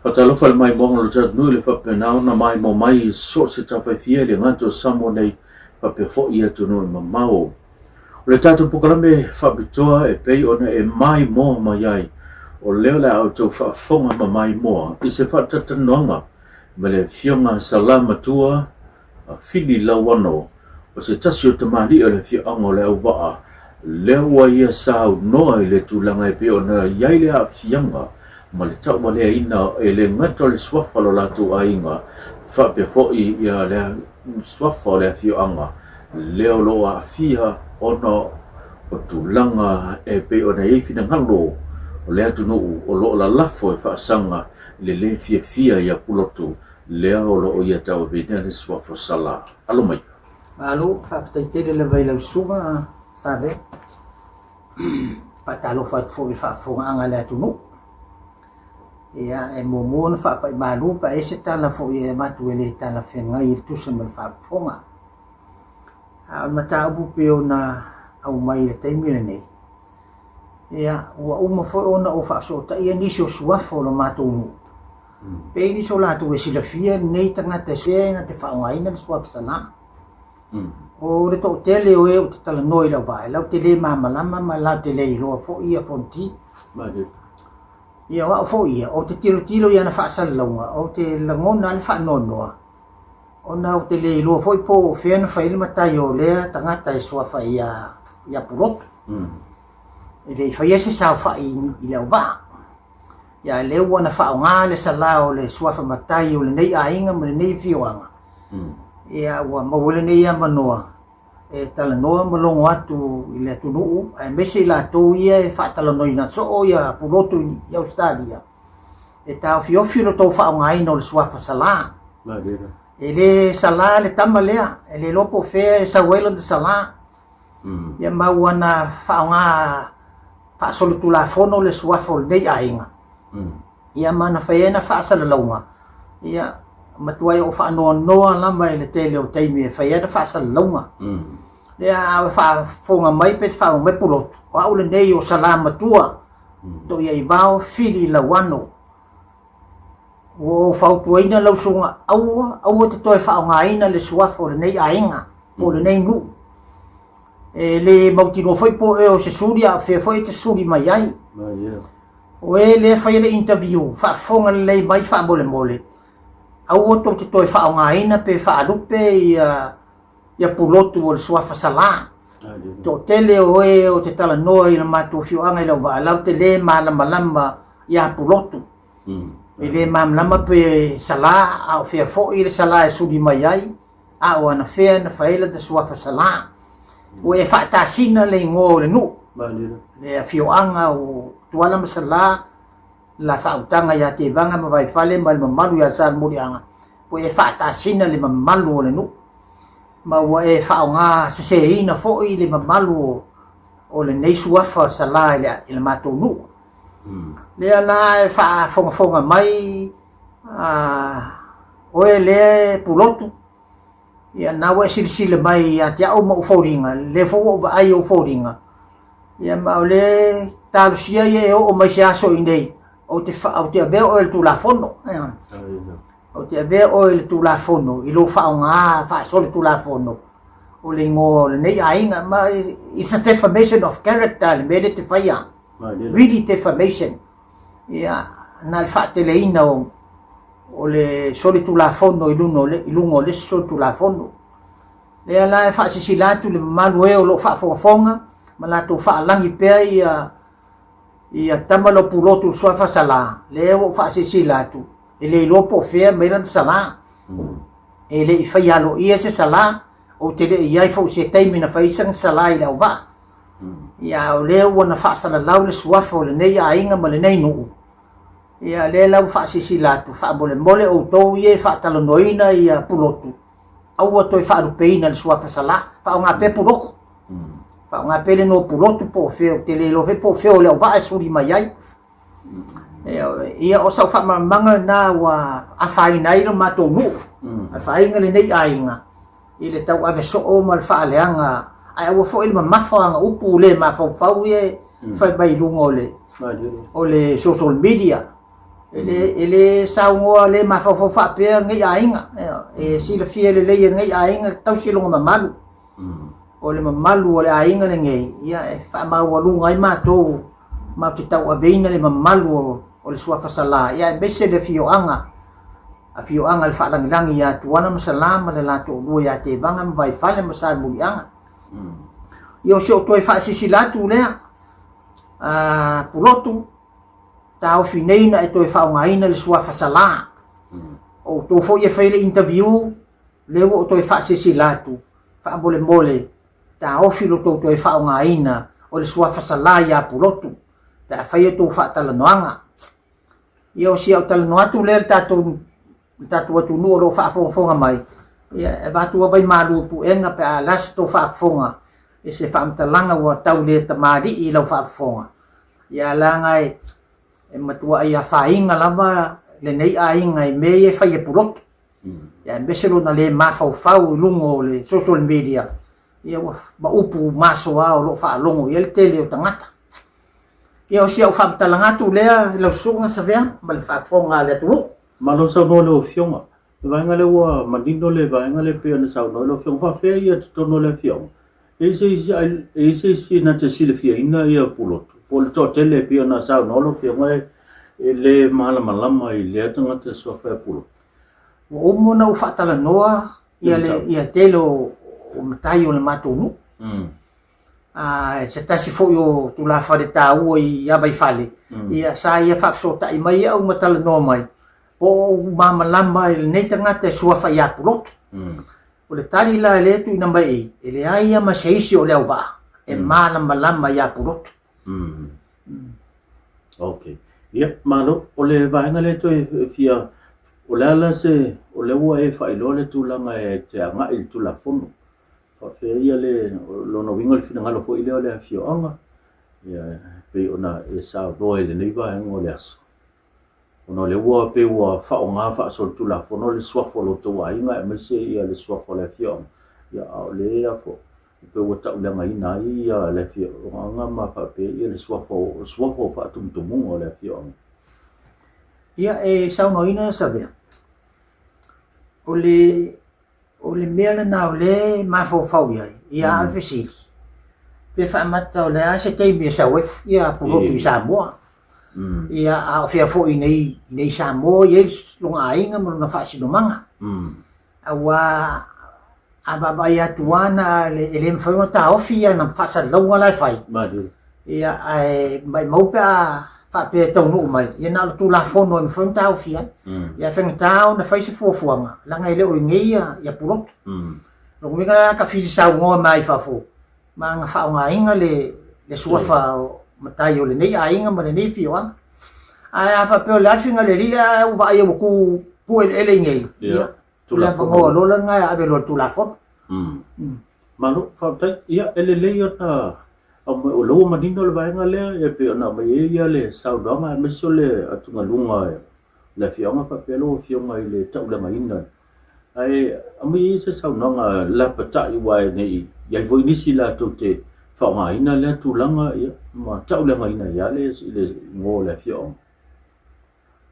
Faatalofa i le maimoaga o le tatou nuu i le faapena ona maimoa mai i so o se tafa e fia i le gata o Samoa nei faapea foi i atunuu e mamao. O le tatou polokalame faapitoa e pei ona e maimoa mai ai, o lea o le a outou faafofoga ma maimoa i se faatalatalanoaga ma le Afioga Salamatua Fili Lauano, o se tasi o tamalii o le afioaga o Leauvaa, lea ua ia saunoa i le tulaga e pei ona i ai le aafiaga ma le taualeaina e le gata o le suafa o lo latou aiga faapea foi le suafa o le afioaga lea o lo o aafia ona o tulaga e pei ona i ai finagalo o le atunuu o lo o lalafo e faasaga i le le fiafia ia Pulotu lea o lo o ia tauaveina le suafa sala. Alo mai. Malo, faafetai tele lava i lau susuga Save. Faatalofa atu foi i le faafofogaaga a le atunuu. Ia, e muamua ona faapai malu pe a i ai se tala foi e avatu e le talafeagai e tusa ma le faafofoga. A o le mataupu pei ona aumai i le taimi lenei, ia, ua uma foi ona ou faafesootaia nisi o suafa o le matou nuu. Pe i ai nisi o latou e silafia lenei tagata e sea na te faaaogaina le suafa salā. O le toatele o e ou te talanoa i lau vaai, latou te le malamalama ma latou te le iloa foi ia Fonoti. Ia o au foi ia, ou te tilotilo i ana faasalalauga, ou te lagona lava le faanoanoa, ona ou te le iloa foi po o fea na fai ai le matai o lea tagata e suafa ia Pulotu. E le i faia se saofai i Leauvaa. Ia lea ua na faaaoga le salā o le suafa matai o lenei aiga ma lenei afioaga, ia ua maua ai lenei avanoa e talanoa ma logo atu i le atunuu aemaise i latou ia e faatalanoaina soo ia Pulotu i Ausetalia, e taofiofi lo tou faaaogaina o le suafa salā. E le salā le tama lea, e le iloa po o fea e sau ai lana salā. Ia ma ua na faaaoga faasolitulafono le suafa o lenei aiga. Ia ma na fai ai na faasalalauga, ia matuai ou faanoanoa lava i le tele o taimi e fai ai na faasalalauga. Lea a faafofoga mai pe te faafofoga mai Pulotu, o au lenei o Salamatua, Toiaivao Fili Lauano. Ua ou fautuaina lau susuga, aua, aua te toe faaaogaina le suafa o lenei aiga po o lenei nuu. E le mautinoa foi po o ea o se suli a o fea foi e te suli mai ai. O e lea e faia le interview, faafofoga lelei mai faamolemole, aua tou te toe faaaogaina pe faalupe ia ia Pulotu o le suafa Salā. Toatele o e o te talanoa i le matou afioaga i Lauvaa, latou te le malamalama ia Pulotu. E le malamalama pe Salā, a o fea foi le Salā e suli mai ai, a o anafea na fai ai lana suafa Salā. Ua e faatasina le igoa o le nuu, le afioaga o Tuala ma Salā, la faautaga ia Tevaga ma Vaifale ma le mamalu ia Salemuliaga, ua e faatasina le mamalu o le nuu, ma ua e faaaoga seseina foi le mamalu o lenei suafa o Salā i le matou nuu. Lea la e faafogafoga mai oe lea e Pulotu, ia na ua e silasila mai ia te au ma ou foliga, lea foi ua ou vaai i ou foliga, ia ma o le talosia ia e oo mai se aso i inei, ou te, ou te avea oe i le Tulafono. Ou te avea oe i le Tulafono, i lou faaaoga faasolitulafono o le igoa o lenei aiga. Ma it's a defamation of character le mea lea e te faia. Really defamation. Ia, na le faateleina o, o le solitulafono i luga o le, i luga o le isi solitulafono. Lea la e faasilasila atu i le mamalu e o lo o faafogafoga ma latou faalagi pea ia ia tama lo Pulotu le suafa Salā, lea ua ou faasilasila atu, e le iloa po o fea mai lana Salā. E le i faia aloaia se Salā, ou te le i i ai foi i se taimi na fai ai sana Salā i Leauvaa. Ia, o lea ua na faasalalau le suafa o lenei aiga ma lenei nuu, ia lea la ua faasilasila atu, faamolemole outou ia e faatalanoaina ia Pulotu, aua toe faalupeina le suafa Salā, faaaoga pea Pulotu. Faaaoga pea le igoa Pulotu po o fea, ou te le iloa foi po o fea o Leauvaa e suli mai ai. Ia, o sau faamalamalamaga lena ua afaina ai lo matou nuu, afaina lenei aiga i le tauave soo ma le faaleaga, ae aua foi le mamafa o ana upu le mafaufau ia e fai mai i luga o le social media. E le, e le saunoa le mafaufau faapea lenei aiga. E silafia lelei e lenei aiga e tausi lona mamalu. O le mamalu o le aiga lenei, ia e faamaualuga ai matou matou te tauaveina le mamalu o, o le Suafa Salā, ia aemaise le afioaga, afioaga le Faalagilagi ia Tuala ma Salā ma le la toalua ia Tevaga ma Vaifale ma Salemuliaga. Ia o si ou toe faasilasila atu lea, a Pulotu, taofi nei na e toe faaaogaina le suafa Salā. O outou foi e fai le interview, lea ua ou toe faasilasila atu, faamolemole, taofi lo tou toe faaaogaina o le suafa Salā ia Pulotu, pe a fai a outou faatalanoaga. Ia o si au talanoa atu lea i le tatou le tatou atunuu o lo o faafogafoga mai, ia e avatu lava i malu puega pe a le a se tou faafofoga i se faamatalaga ua tau le tamalii i lau faafofoga. Ia leaga e, e matuai afaina lava lenei aiga i mea ia e fai e Pulotu. Ia aemaise lona le mafaufau i luga o le social media, ia ua ma upu masoa o lo o faalogo i ai le tele o tagata. Ia o si au faamatalaga atu lea i lau susuga Savea ma le faafofoga a le atunuu. Malo saunoa lau Afioga. Le vaega lea ua manino le vaega lea pei ona saunoa lau Afioga. Faafefea ia totonu o le afioaga? E i ai se isi, e i ai se isi na te silafiaina ia Pulotu? Po o le toatele e pei ona saunoa lau Afioga e le malamalama i lea tagata e suafa ia Pulotu. Ua uma ona ou faatalanoa ia le ia tele o, o matai o le matou nuu. A se tasi foi o tulafale taua i Avaifale, ia sa ia faafesootai mai au ma talanoa mai, po o ou malamalama i lenei tagata e suafa ia Pulotu. O le tali la lea e tuuina mai i, e leai lava ma se isi o Leauvaa e malamalama ia Pulotu. Okay. Ia, malo. O le vaega lea toe fia, o le a la se, o lea ua e faailoa le tulaga e te agai i le Tulafono. Faapea ia le lona uiga o le finagalo foi lea o le afioaga, ia e pei ona e saunoa i lenei vaega o le aso. Ona o lea ua pei ua faaaoga faasolitulafono le suafa o lo outou aiga aemaise ia le suafa o le afioaga, ia a o lea foi e pei ua tauleagaina ai ia le afioaga ma faapea ia le suafa o suafa o faatumutumuga o le afioaga. Ia e saunoaina Savea, o le O le mea lena o lea e mafaufau i ai, ia a o le fesili, pe faamata o le a se taimi e sau ai ia Pulotu i Samoa? Ia a o fea foi i nei, nei Samoa i ai lona aiga ma lona faasinomaga. Aua a vaavaai atu lava na e le mafai ona taofi ana faasalalauga la e fai. Ia ae maumau pe a faapea e taunuu mai, ia na o le Tulafono e mafai ona taofia ai. Ia e faigata ona fai se fuafuaga, leaga e le o i inei ia, ia Pulotu. Lona uiga la ka fili saunoa mai i fafo, ma ana faaaogaina le, le suafa o matai o lenei aiga ma lenei afioaga. Ae a faapea o le a le faiga o le alii ae ua vaai ua tu, tu eleele i inei, ia, o le avanoa loa lena e ave loa i le Tulafono. Malo, faafetai. Ia, e lelei ona aumai, o lea ua manino le vaega lea, e pei ona aumai ai ia le saunoaga aemaise o le atugaluga o le afioaga faapea lau Afioga i le tauleagaina. Ae aumai ai se saunoaga lapatai aua e ne i i ai foi nisi latou te faaaogaina lea tulaga ia ma tauleagaina ai lava le igoa o le afioaga.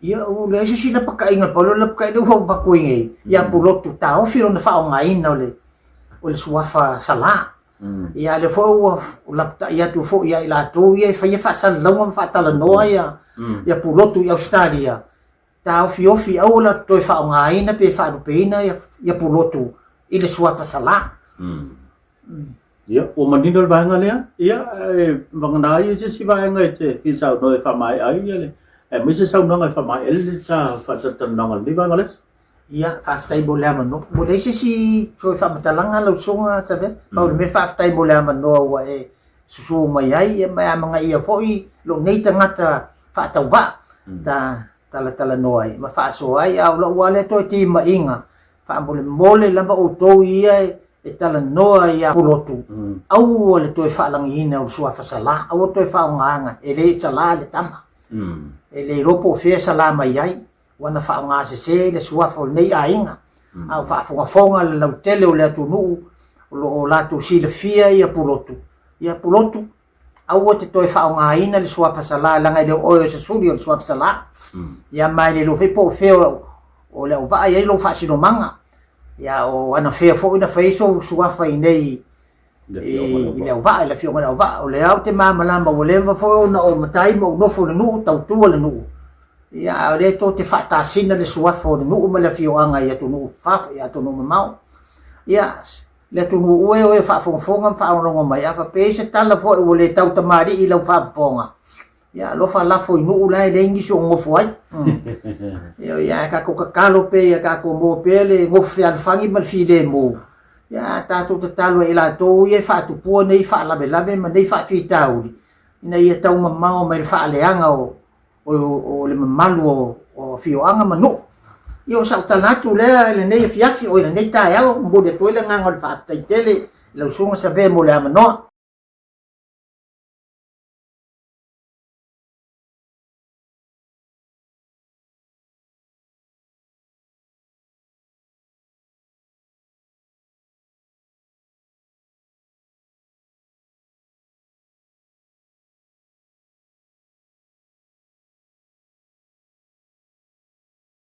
Ia, ua leai se isi lapataiga, pau le lapataiga lea ua ou avatu ai nei, ia Pulotu, taofi lona faaaogaina o le, o le suafa Salā. Ia, a o lea foi ua lapatai atu foi ia i latou ia e faia faasalalauga ma faatalanoa ia, ia Pulotu i Ausetalia, taofiofi aua latou toe faaaogaina pe faalupeina ia, ia Pulotu i le suafa Salā. Ia, ua manino le vaega lea. Ia, e vagana ai se isi vaega e te fia saunoa e faamaea ai ia le, aemaise saunoaga e faamaea ai le ta faatalatalanoaga i lenei vaega o le aso. Ia, faafetai mo le avanoa. Ua leai se isi toe faamatalaga lau Susuga Savea. Pau le mea faafetai mo le avanoa ua e susu mai ai, ia ma e amanaia foi lou nei tagata faatauvaa ta talatalanoa ai ma faasoa ai. A o lou lava lea toe timaiga Faamolemole lava outou ia e talanoa ia Pulotu, aua le toe faalagiina o le suafa Salā, aua le toe faaaogaina, e le Salā le tama. E le iloa po o fea e Salā mai ai, ua na faaaoga sese le suafa o lenei aiga. A o faafogafoga le lautele o le atunuu o lo o latou silafia ia Pulotu, ia Pulotu. Aua te toe faaaogaina le suafa Salā leaga e le o oe o se suli o le suafa Salā. Ia ma e le iloa foi po o fea o le auvaa e i ai lou faasinomaga. Ia o anafea foi na fai ai sou suafa i inei i le auvaa, i le afioga i le auvaa. O lea ou te malamalama ua leva foi ona ou matai ma ou nofo i le nuu, tautua le nuu. Ia a o lea tou te faatasina le suafa o le nuu ma le afioaga i atunuu fafo, i atunuu mamao. Ia, le atunuu e o e faafogafoga ma faalogologo mai, a faapea e i ai se tala foi ua le tautamalii i lau faafofoga, ia alofa lafo i nuu la e leai nisi o nofo ai. Ioe, ia ae tatou tatalo pea ia tatou maua pea le nofo fealofani ma le filemu, ia a tatou tatalo ai i latou ia e faatupua nei faalavelave ma nei faafitauli, ina ia taumamao mai le faaleaga o o le mamalu o afioaga ma nuu. Ia o sau tala atu lea i lenei afiafi, oi lenei taeao, momoli atu ai le agaga o le faafetai tele i lau Susuga Save mo le avanoa.